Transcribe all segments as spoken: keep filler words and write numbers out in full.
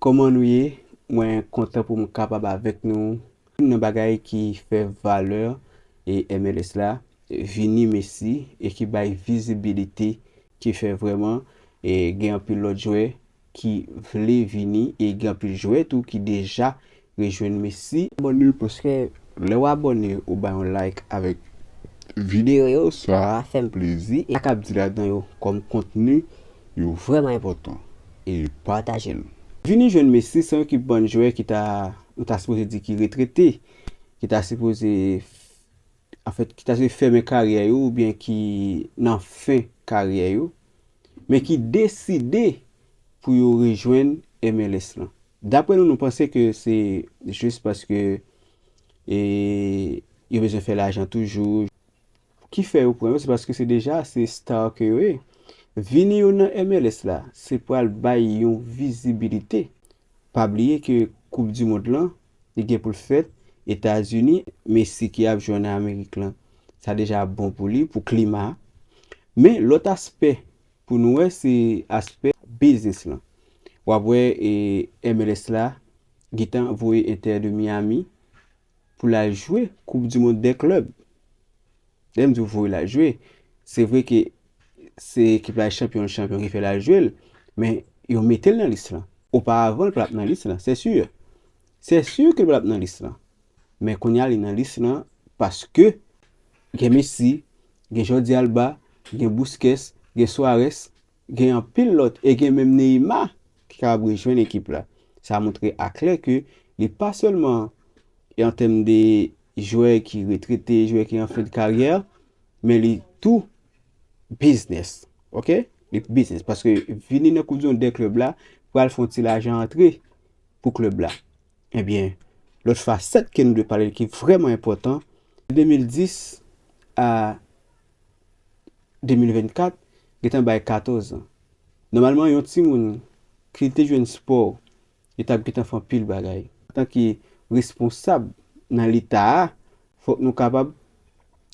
Kòman nou ye? Mwen kontan pou m kapab avèk nou. Youn nan bagay ki fè valè e M L S la, Vini Messi, e ki bay vizibilite, ki fè vrèman e gen anpil lòt jwè ki vle vini, e gen anpil jwè tou ki deja rejwenn Messi. Abòne paske lè w abòne, ou bay yon like avèk videyo, sa fè m plezi. E sa k ap di ladan yo kòm kontni, yo vrèman enpòtan. E pataje l. Vini jwenn Messi, se yon ekip bann jwè ki ta, nou ta sipoze di ki retrete, ki ta sipoze, anfèt, ki ta sipoze fèmen karyè yo oubyen ki nan fen karyè yo, men ki deside pou yo rejwenn M L S lan. Daprè nou, nou panse ke se jis paske e, yo bezwen fè lajan toujou. Ki fè yo pran yo, se paske se deja se star ke yo ye. Vini yo nan M L S la, se pral bay yon vizibilite. Pa bliye ke Koup di Mond lan, li gen pou l fèt Etazini, Messi ki ap jwe an Amerik lan, sa deja bon pou li, pou klima a. Men lòt aspè pou nou wè, se aspè biznis lan. W ap wè e, M L S la, gentan voye Inter de Miami pou l al jwe Koup di Mond dè klèb. Lè m di w voye l al jwe, se vre ke se ekip la chanpyon, chanpyon ki fè l al jwe l, men yo mete l nan lis lan. Oparavan, l pa t ap nan lis lan, se si. Se si ke l pa t ap nan lis lan. Men kounye a, li nan lis lan paske gen Messi, gen Jordi Alba, gen Busquets, gen Suarez, gen anpil lòt, e gen menm Neymar ki kapab rejwenn ekip la. Sa montre aklè ke li pa sèlman an tèm de jwè ki retrete, jwè ki an fen de karyè, men li tou biznis. Oke? Li biznis. Paske vini nan Koup di Mond dè klèb la, pral fè yon ti lajan antre pou klèb la. Ebyen, lòt fasèt ke nou dwe pale ki vrèman enpòtan, de mil dis a de mil vennkat, gentan bay katòz an. Nòmalman, yon timoun ki te jwenn spò, li t ap gentan fè anpil bagay. Antanke responsab nan Leta a, fòk nou kapab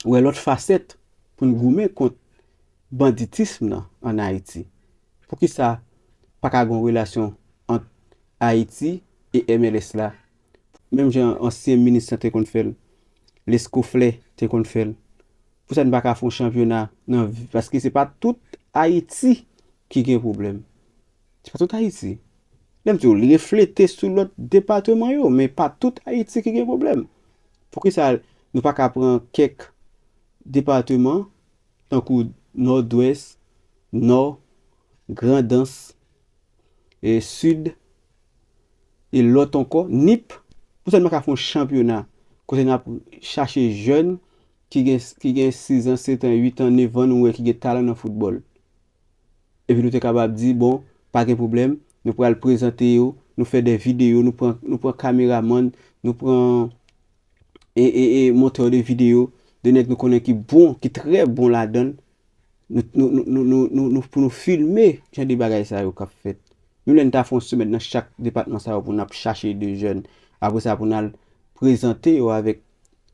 wè lòt fasèt pou n goumen kont banditism nan ann Ayiti. Poukisa pa ka gen yon relasyon ant Ayiti e M L S la? Menm jan ansyen minis lan te konn fè l, Lescoflair te konn fè l. Poukisa n pa ka fè yon chanpyona nan vi-, paske se pa tout Ayiti ki gen pwoblèm. Se pa tout Ayiti. Lè m di w, li reflete sou lòt depatman yo, men pa tout Ayiti ki gen pwoblèm. Poukisa nou pa ka pran kèk depatman, tankou Nòdwès, Nò, Grandans, e Sid, e lòt ankò, Nip, poukisa n pa ka fè yon chanpyona kote n ap chache jèn ki gen, ki gen sis an, sèt an, uit an, nèf an, nou wè ki gen talan nan foutbòl. Epi nou te kapab di, bon, pa gen pwoblèm, nou pral prezante yo, nou fè de videyo, nou pran, nou pran kameramann, nou pran e, e, e montè de videyo, de nèg nou konnen ki bon, ki trè bon ladan l, nou, nou, pou nou filme jan de bagay sa yo k ap fèt. Menm lè n ta fè yon semèn nan chak depatman sa yo pou n ap chache de jèn, apre sa pou n al prezante yo avèk,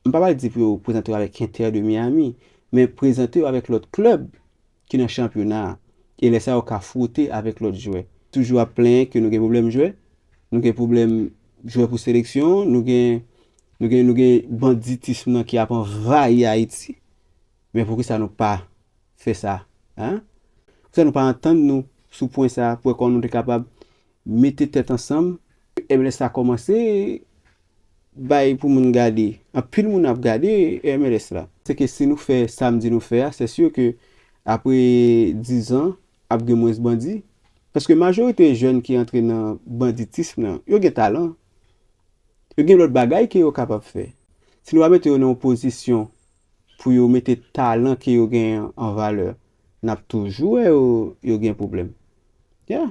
m pa pral di pou yo prezante yo avèk Inter de Miami, men prezante yo avèk lòt klèb ki nan chanpyona a. E lè sa yo ka fwote avèk lòt jwè. Toujou ap plenyen ke nou gen pwoblèm jwè, nou gen pwoblèm jwè pou seleksyon, nou gen, nou gen, nou gen banditism nan ki ap anvayi Ayiti. Men poukisa nou pa fè sa? Hein? Poukisa nou pa antann nou sou pwen sa a, pou wè kòman nou te kapab mete tèt ansanm? M L S la kòmanse bay pou moun gade. Anpil moun ap gade M L S la. Se ke si nou fè sa m di nou fè a, se si ke apre diz an, ap gen mwens bandi. Paske majorite jèn ki antre nan banditism nan, yo gen talan. Yo gen lòt bagay ke yo kapab fè. Si nou pa mete yo nan yon pozisyon pou yo mete talan ke yo genyen an valè, n ap toujou wè yo, yo gen pwoblèm. Yeah.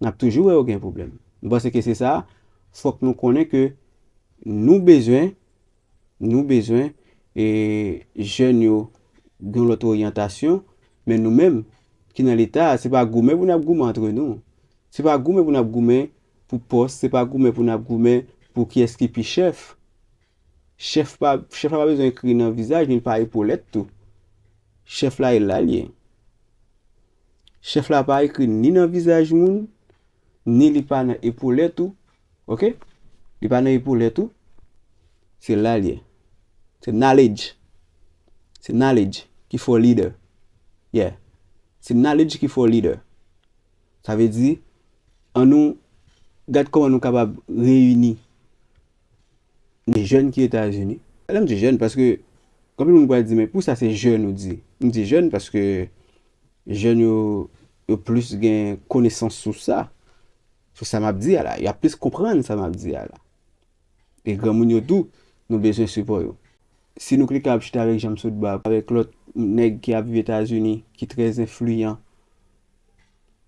N ap toujou wè yo gen pwoblèm. M panse ke se sa, fòk nou konnen ke nou bezwen, nou bezwen, e, jèn yo gen lòt oryantasyon, men nou menm ki nan Leta a, se pa goumen pou n ap goumen antre nou. Se pa goumen pou n ap goumen pou pòs, se pa goumen pou n ap goumen pou kiyès ki pi chèf. Chèf pa, chèf la pa bezwen ekri nan vizaj, ni pa epolèt tou. Chèf la e la l ye. Chèf la pa ekri ni nan vizaj moun, ni li pa nan epolèt ou, ok? Li pa nan epolèt ou, se la l ye. Se knowledge. Se knowledge ki fè w lidè. Yeah. Se knowledge ki fè w lidè. Sa vle di, ann nou gad kòman nou kapab reyini de jèn ki Etazini. Lè m di jèn, paske anpil moun pral di, men pou sa se jèn ou di? M di jèn paske jèn yo, yo plis gen konesans sou sa. Sou sa m ap di a la. Y ap plis konprann sa m ap di a la. E granmoun yo tou, nou bezwen sipò yo. Si nou te kapab chita avèk James Football, avèk lòt nèg ki ap viv Etazini, ki trè enfliyan,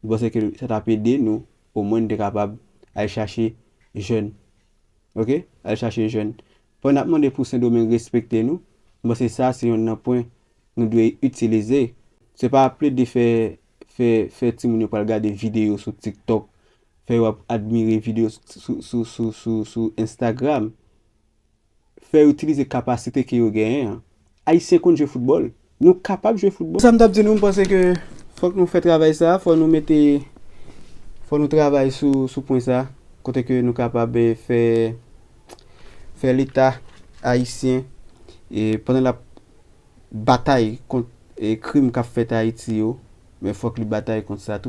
m panse ke sa t ap ede nou, omwen nou te kapab al chache jèn. Ok? Al chache jèn. Pandan n ap mande pou Sendomeng respekte nou, m panse sa se youn nan pwen nou dwe itilize. Se pa plede fè, fè, fè timoun yo pral gade videyo sou TikTok, fè yo ap admire videyo sou, sou, sou, sou, sou, sou Instagram. Fè yo itilize kapasite ke yo genyen an. Ayisyen konn jwe foutbòl. Nou kapab jwe foutbòl. Sa m t ap di nou, m panse ke fòk nou fè travay sa, fò nou mete, fò nou travay sou, sou pwen sa, kote ke nou kapab, eh, fè, fè Leta ayisyen, e pandan l ap batay kont, eh, krim k ap fèt Ayiti yo, men fòk li batay kont sa tou.